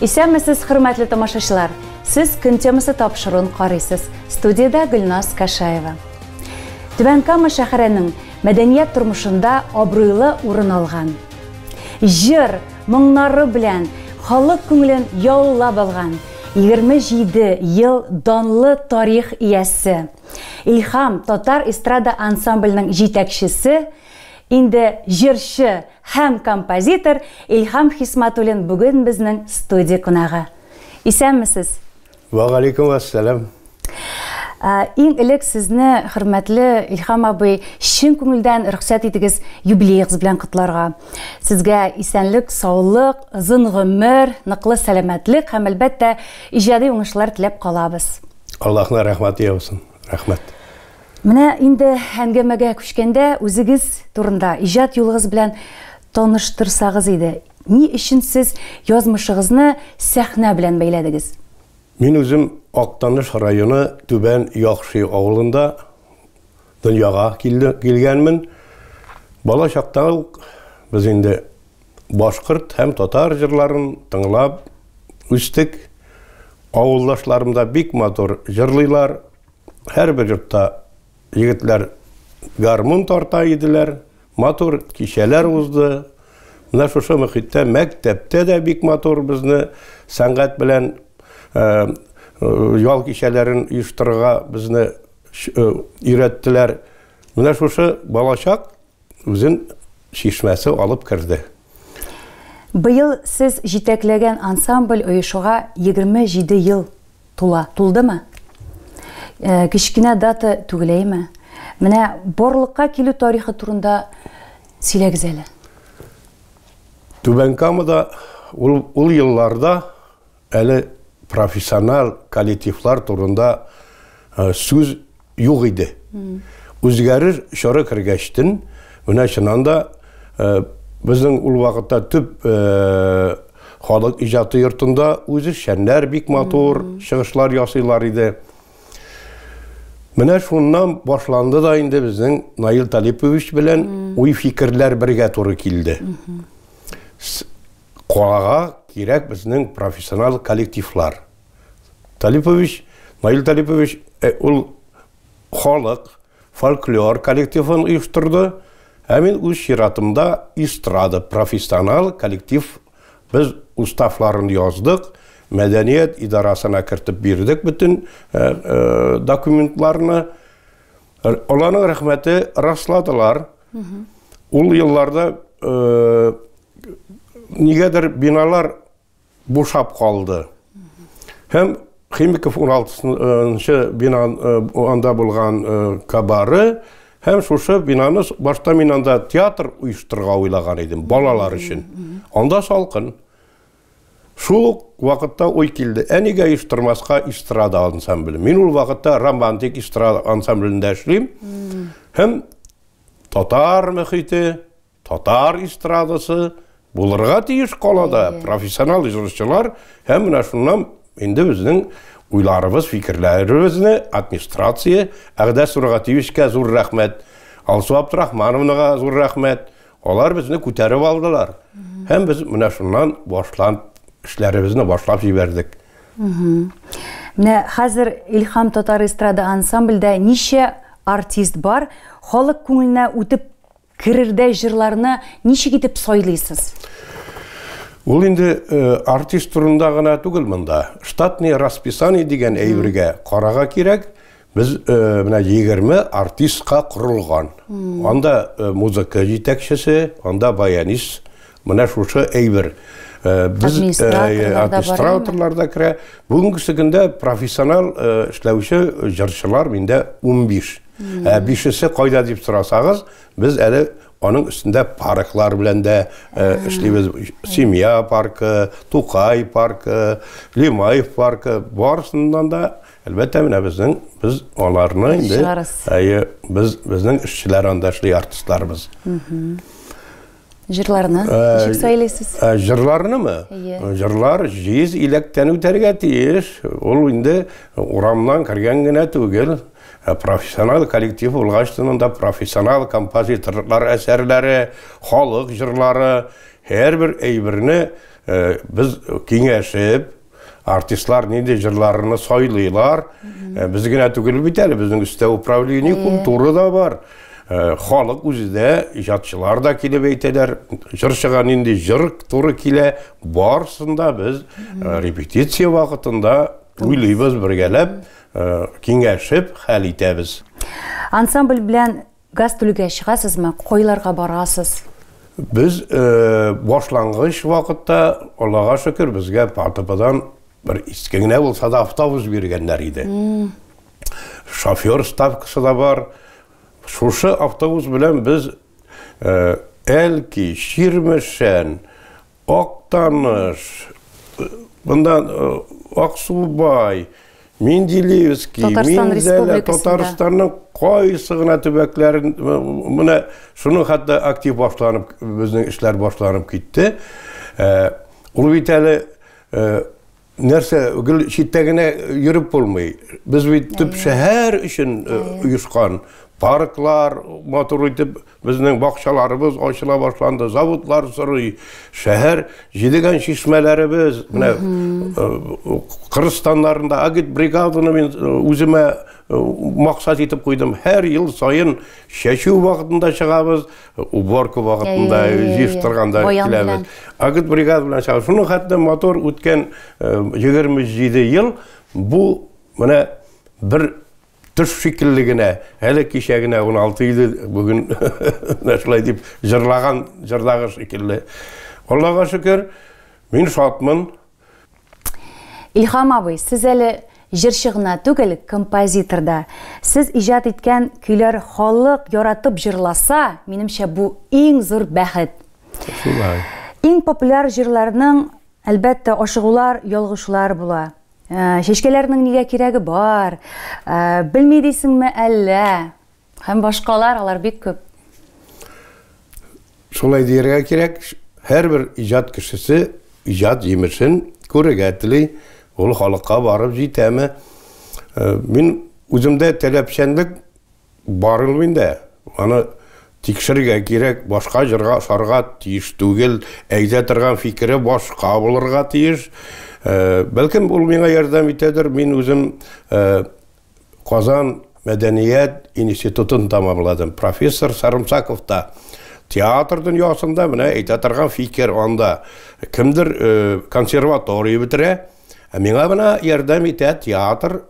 Исәнмесез, хөрмәтле тамашачылар! Сез Көн темасы тапшыруын карыйсыз. Студиядә Гөлназ Кашаева. Түбән Кама шәһәренең мәдәният тормышында абруйлы урын алган. Җыр, моңнары белән халык күңелен яулап алган 27 ел данлы тарих иясе. Илһам татар эстрада ансамбленең җитәкчесе, инде җырчы һәм композитор Илһам Хисматуллин бүген безнең студия кунагы. Исәнмесез! Вәгаләйкүм әссәлам. Иң элек сезне, хөрмәтле Илһам абый, чын күңелдән рөхсәт итегез юбилеегыз белән котларга. Сезгә исәнлек, саулык, озын гомер, ныклы сәламәтлек һәм, әлбәттә, иҗади уңышлар теләп калабыз. Аллаһның рәхмәте яусын. Рәхмәт. Менә инде әңгәмәгә күчкәндә, үзегез турында, иҗат юлыгыз белән таныштырсагыз иде. Ни өчен сез язмышыгызны сәхнә белән бәйләдегез? Мин үзем Актаныш районы Түбән Яхшый авылында дөньяга килгәнмен. Бала чактан ук без инде башкорт һәм татар җырларын тыңлап үстек. Авылдашларым да бик матур җырлыйлар. Һәрбер йортта егетләр гармун тарта иделәр. Матур кичәләр узды. Менә шушы мөхиттә мәктәптә дә бик матур безне сәнгать белән ял кичәләрен оештырырга безне өйрәттеләр. Менә шушы балачак үзен чишмәсе алып керде. Быел сез җитәкләгән ансамбль оешуга 27 ел Тула, тулдымы? Э, кечкенә дата түгел, әйме? Менә барлыкка килү тарихы турында сөйләгез әле. Түбән Камада ул, ул елларда әле профессиональ коллективлар турында э, сүз юк иде. Үзгәреш чоры кергәчтен, менә чыннан да э, безнең ул вакытта төп э, халык иҗаты йортында үзешчәннәр бик матур чыгышлар ясыйлар иде. Менә шуннан башланды да инде безнең Наил Талипович белән уй-фикерләр бергә туры килде. Калага кирәк безнең профессионал коллективлар. Талипович, Наил Талипович, э, ул халык фольклор коллективын оештырды. Ә мин үз чиратымда эстрада профессионал коллектив без уставларын яздык, мәдәният идарасына кертеп бирдек бөтен э, э, документларны. Аларның рәхмәте расладылар. Ул елларда э, нигәдер биналар бушап калды. Һәм Химиков 16-нчы бина анда булган кабары һәм шушы бинаны башта мин анда театр оештырырга уйлаган идем, балалар өчен. Анда салкын. Шул ук вакытта уй килде, ә нигә оештырмаска эстрада ансамбле? Мин ул вакытта романтик эстрада ансамблендә эшлим. Һәм татар мөхите, Татар эстрадасы булырга тиеш калада профессионал җырчылар һәм менә шуннан инде безнең уйларыбыз, фикерләребезне администрация Әгъдәс Сургатиевичка зур рәхмәт, Алсу Абдрахмановнага зур рәхмәт. Алар безне күтәреп алдылар. Һәм без менә шуннан башлап эшләребезне башлап җибәрдек. Менә хәзер Илһам татар эстрада ансамбльдә ничә артист бар? Халык күңеленә үтеп Керердәй җырларны ничек итеп сайлыйсыз? Ул инде э, артист турында гына түгел монда. Штатный расписание дигән әйбергә карага кирәк. Без э, менә 20 артистка корылган. Анда э, музыка җитәкчесе, анда баянист, менә шушы әйбер. Без администраторлар да керә. Бүгенге көндә профессионал эшләүче җырчылар миндә 15. Ә бишесе кайда дип сорасагыз, без әле аның өстендә парклар белән дә э, эшлибез. Семья паркы, Тукай паркы, Лимаев паркы, барысыннан да әлбәттә менә безнең без аларны инде әйе, без безнең эшчеләр анда эшли артистларыбыз. Җырларны ничек сайлыйсыз? Җырларнымы? Җырлар җиз иләктән үтәргә тиеш. Ул инде урамнан кергән генә түгел. Профессионал коллектив булгач, монда профессионал композиторлар әсәрләре, халык җырлары, һәрбер әйберне без киңәшеп, артистлар нинди җырларны сайлыйлар. Без генә түгел бит әле, безнең өстә управление культуры да бар. Халык үзе дә, иҗатчылар да килеп әйтәләр, җырчыга нинди җыр туры килә, барысын да без репетиция вакытында уйлыйбыз бергәләп, киңәшеп хәл итәбез. Ансамбль белән гастрольгә чыгасызмы? Кайларга барасыз? Без башлангыч вакытта, Аллага шөкер, безгә ПАТПдан бер иске генә булса да автобус биргәннәр иде. Шофер ставкасы да бар. Шушы автобус белән без Әлки, Чирмешән, Актаныш, монда Аксубай, Менделеевский, Минзәлә, Татарстанның кайсы гына төбәкләрен, менә шуның хәтта актив башланып, безнең эшләр башланып китте. Ул бит әле нәрсә, гел читтә генә йөреп булмый. Без бит төп шәһәр өчен оешкан парклар матур итеп, безнең бакчаларыбыз ачыла башланды, заводлар сорый, шәһәр җидегән чишмәләребез, менә Кыргызстаннарында агитбригаданы мин үземә максат итеп куйдым. Һәр ел саен чәчү вакытында чыгабыз, уборка вакытында җыештырганда киләбез. Агитбригада белән чыгабыз. Шуның хәтле матур үткән 27 ел, бу менә бер төш шикелле генә, әле кичә генә 16 иде, бүген менә шулай дип җырлаган җырдагы шикелле. Аллага шөкер, мин шатмын. Илһам абый, сез әле җырчы гына түгел, композитор да. Сез иҗат иткән көйләр халык яратып җырласа, минемчә, бу иң зур бәхет. Шулай. Иң популяр җырларның, әлбәттә, ашыгулар, ялгышлар була. Чәчкәләрнең нигә кирәге бар? Белми дисеңме әллә? Һәм башкалар, алар бик күп. Шулай дияргә кирәк, һәрбер иҗат кешесе иҗат җимешен күрергә тели, ул халыкка барып җитәме? Мин үземдә таләпчәнлек бар ул миндә. Аны тикшерергә кирәк, башка җырга ошарга тиеш түгел, әйтә торган фикере башка булырга тиеш. Бәлкем ул миңа ярдәм итәдер. Мин үзем Казан мәдәният институтын тәмамладым. Профессор Сарымсаков та театр дөньясында менә әйтә торган фикер анда. Кемдер консерватория бетерә, ә миңа менә ярдәм итә театр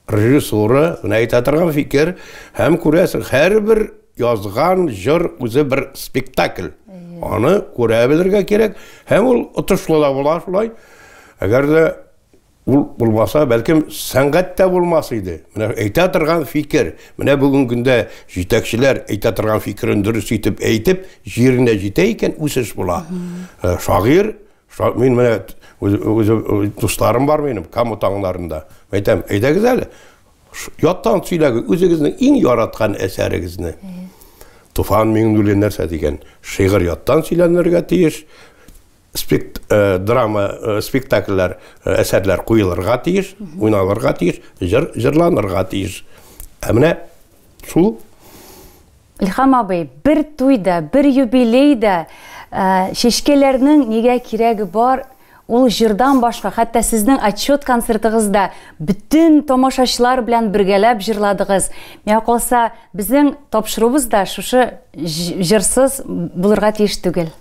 режиссура, менә әйтә торган фикер. Һәм күрәсең, һәрбер язган җыр үзе бер спектакль. Аны күрә белергә кирәк. Һәм ул отышлы да була шулай. Әгәр дә ул булмаса, бәлкем сәнгать тә булмас иде. Менә әйтә торган фикер. Менә бүгенге көндә җитәкчеләр әйтә торган фикерен дөрес итеп әйтеп, җиренә җитә икән, үсеш була. Шагыйрь, мин менә үзе дусларым бар минем Кама таңнарында. Әйтәм, әйдәгез әле, яттан сөйләгез үзегезнең иң яраткан әсәрегезне. Туфан Миңнуллин нәрсә дигән? Шигырь яттан сөйләнергә тиеш, драма, спектакльләр, әсәрләр куелырга тиеш, уйналырга тиеш, җыр җырланырга тиеш. Ә менә шул. Илһам абый, бер туйда, бер юбилейда чәчкәләрнең нигә кирәге бар? Ул җырдан башка, хәтта сезнең отчет концертыгызда бөтен тамашачылар белән бергәләп җырладыгыз. Миңа калса, безнең тапшыруыбыз да шушы җырсыз булырга тиеш түгел.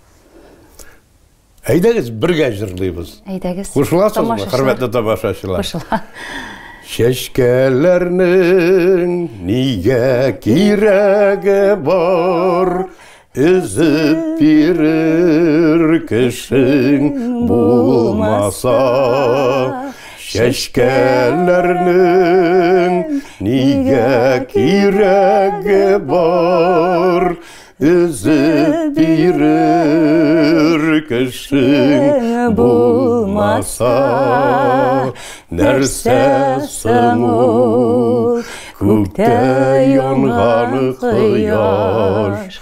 Әйдәгез, бергә җырлыйбыз. Әйдәгез. Кушыласызмы, хөрмәтле тамашачылар? Кушыла. Чәчкәләрнең нигә кирәге бар? Өзеп бирер кешең булмаса. Чәчкәләрнең нигә кирәге бар? Өзеп бирер кешең булмаса. Нәрсә соң ул күктә янган кояш?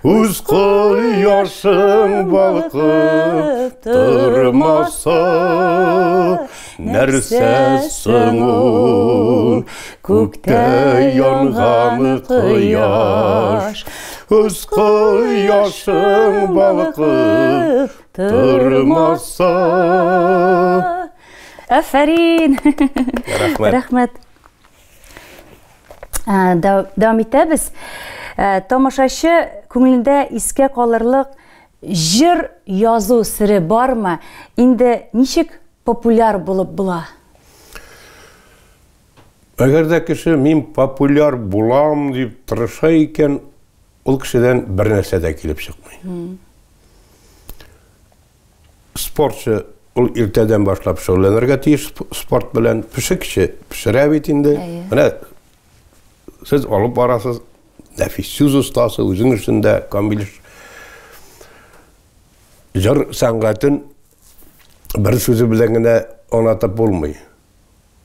Үз кояшың балкып тормаса, нәрсә соң ул күктә янган кояш? Үз кояшың балкып тормаса. Афәрин! Рәхмәт. Рәхмәт. Дәвам итәбез. Тамашачы күңелендә искә калырлык җыр язу сере бармы? Инде ничек популяр булып була? Әгәр дә кеше мин популяр булам дип тырыша икән, ул кешедән бер нәрсә дә килеп чыкмый. Спортчы ул иртәдән башлап шөгыльләнергә тиеш спорт белән. Пешекче пешерә бит инде. Менә сез алып барасыз, нәфис сүз остасы, үзең өчен дә камил. Җыр сәнгатен бер сүзе белән генә аңлатып булмый.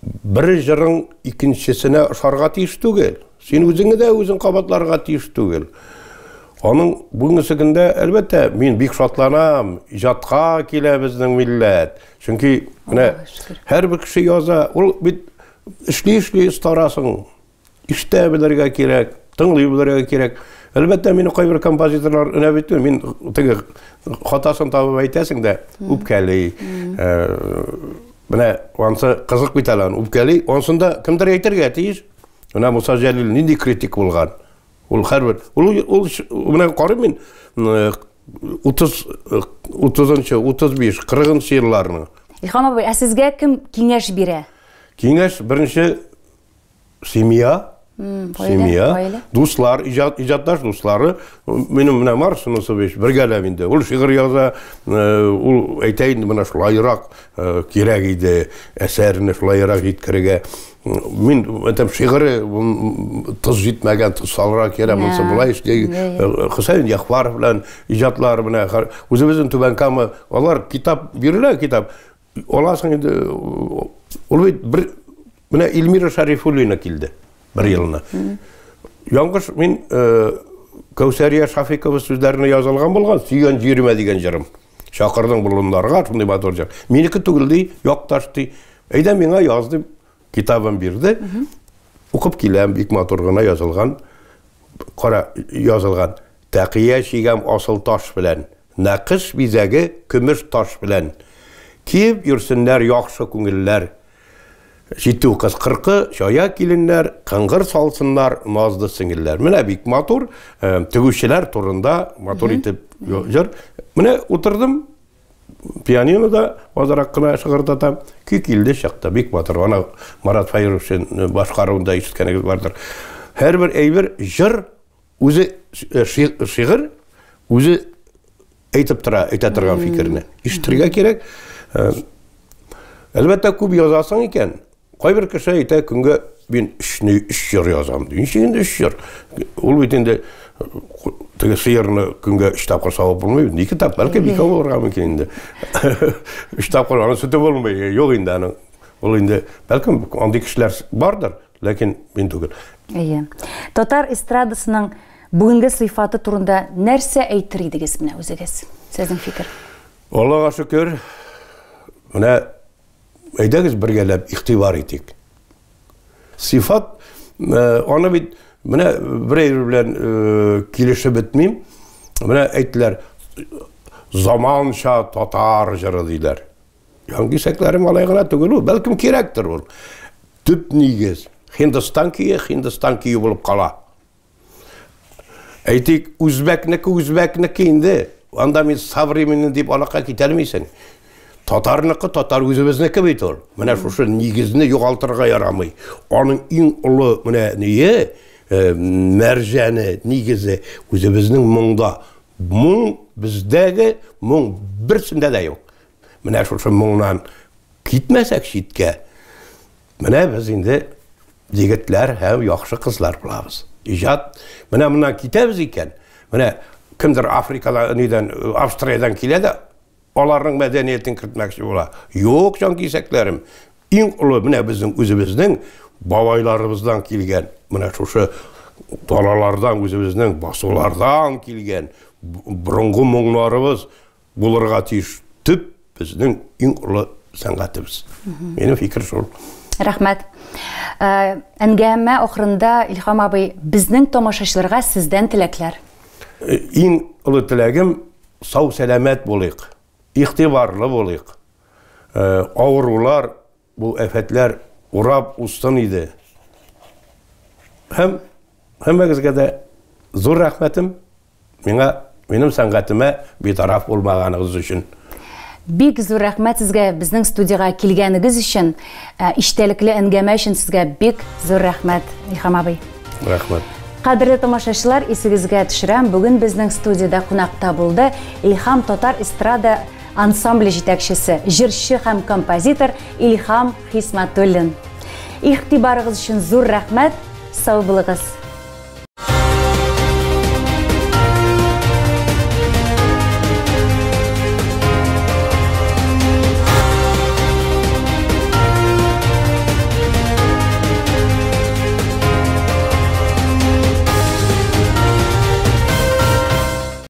Бер җырың икенчесенә ошарга тиеш түгел. Син үзеңне дә үзең кабатларга тиеш түгел. Аның бүгенге көндә, әлбәттә, мин бик шатланам, иҗатка килә безнең милләт. Чөнки менә һәрбер кеше яза, ул бит эшли-эшли остарасың. Ишетә белергә кирәк, тыңлый белергә кирәк. Әлбәттә, мине кайбер композиторлар өнәп итми. Мин теге хатасын табып әйтәсең дә, үпкәли. Менә ансы кызык бит әле, үпкәли. Ансын да кемдер әйтергә тиеш. Менә Муса Җәлил нинди критик булган. Ул һәрбер, ул менә карыйм мин 30, 30-нчы, 35, 40-нчы елларны. Илһам абый, ә сезгә кем киңәш бирә? Киңәш беренче семья, семья, дуслар, иҗатташ дуслары. Минем менә Марс Юнусович бергәләп инде. Ул шигырь яза, ул әйтә инде менә шулайрак кирәк иде әсәрне шулайрак җиткерергә. Мин әйтәм, шигыре тоз җитмәгән, тоз салырга кирәк, монысы болай эшли. Хөсәен Яхваров белән иҗатлар менә үзебезнең Түбән Кама, алар китап бирелә, китап. Аласың инде, ул бит бер менә Эльмира Шарифуллина килде бер елны. Яңгыш мин Кәүсәрия Шафикова сүзләренә язылган булган Сөйгән җиремә дигән җырым. Чакырдың болыннарга, шундый матур җыр. Минеке түгел ди, якташ ди. Әйдә миңа яз дип китабын бирде. Укып киләм, бик матур гына язылган. Кара язылган. Тәкыя чигәм асыл таш белән, нәкыш бизәге көмеш таш белән. Киеп йөрсеннәр яхшы күңелләр. Җитү кыз кыркы, чая киленнәр, кыңгыр салсыннар назлы сеңелләр. Менә бик матур, тегүчеләр турында матур итеп җыр. Менә утырдым, пианинода азрак кына шыгырдатам. Көй килде чыкты, бик матур. Аны Марат Фәировичның башкаруында ишеткәнегез бардыр. Һәрбер әйбер җыр үзе шигырь үзе әйтеп тора, әйтә торган фикерне. Ишетергә кирәк. Әлбәттә, күп язасың икән. Кайбер кеше әйтә, көнгә мин өч җыр язам. Ничек инде 3 җыр? Ул бит инде теге сыерны көнгә 3 тапкыр савып булмый. 2 тапкыр, бәлки 2 булырга мөмкин инде. 3 тапкыр аның сөте булмый. Юк инде аның. Ул инде бәлкем андый кешеләр бардыр, ләкин мин түгел. Әйе. Татар эстрадасының бүгенге сыйфаты турында нәрсә әйтер идегез менә үзегез? Сезнең фикер. Аллага шөкер, менә әйдәгез бергәләп игътибар итик. Сыйфат, аны бит менә берәр белән килешеп бетмим. Менә әйттеләр, заманча татар җыры диләр. Яңгисәкләрем алай гына түгел ул, бәлкем кирәктер ул. Төп нигез Һиндстан көе, Һиндстан көе булып кала. Әйтик, үзбәкнеке үзбәкнеке инде. Анда мин современный дип алакка китәлмисең. Татарныкы татар үзебезнеке бит ул. Менә шушы нигезне югалтырга ярамый. Аның иң олы менә ние, мәрҗәне, нигезе үзебезнең моңда. Моң бездәге моң берсендә дә юк. Менә шушы моңнан китмәсәк читкә, менә без инде егетләр һәм яхшы кызлар булабыз. Иҗат, менә моннан китәбез икән, менә кемдер Африкадан, нидән, Австриядән килә дә, аларның мәдәниятен кертмәкче була. Юк, җан кисәкләрем, иң олы менә безнең үзебезнең бабайларыбыздан килгән менә шушы Далалардан, үзебезнең басулардан килгән борынгы моңнарыбыз булырга тиеш. Төп безнең иң олы сәнгатебез. Минем фикер шул. Рәхмәт. Э, әңгәмә ахырында Илһам абый, безнең тамашачыларга сездән теләкләр. Э, иң олы теләгем сау сәламәт булыйк, игътибарлы булыйк. Э, авырулар, бу афәтләр урап узсын иде. Һәм һәммәгезгә дә зур рәхмәтем. Миңа, минем сәнгатемә битараф булмаганыгыз өчен. Бик зур рәхмәт сезгә безнең студиягә килгәнегез өчен, ә, истәлекле әңгәмә өчен сезгә бик зур рәхмәт, Илһам абый. Рәхмәт. Кадерле тамашачылар, исегезгә төшерәм, бүген безнең студиядә кунакта булды Илһам татар эстрада ансамбле җитәкчесе, җырчы һәм композитор Илһам Хисматуллин. Игътибарыгыз өчен зур рәхмәт, сау булыгыз.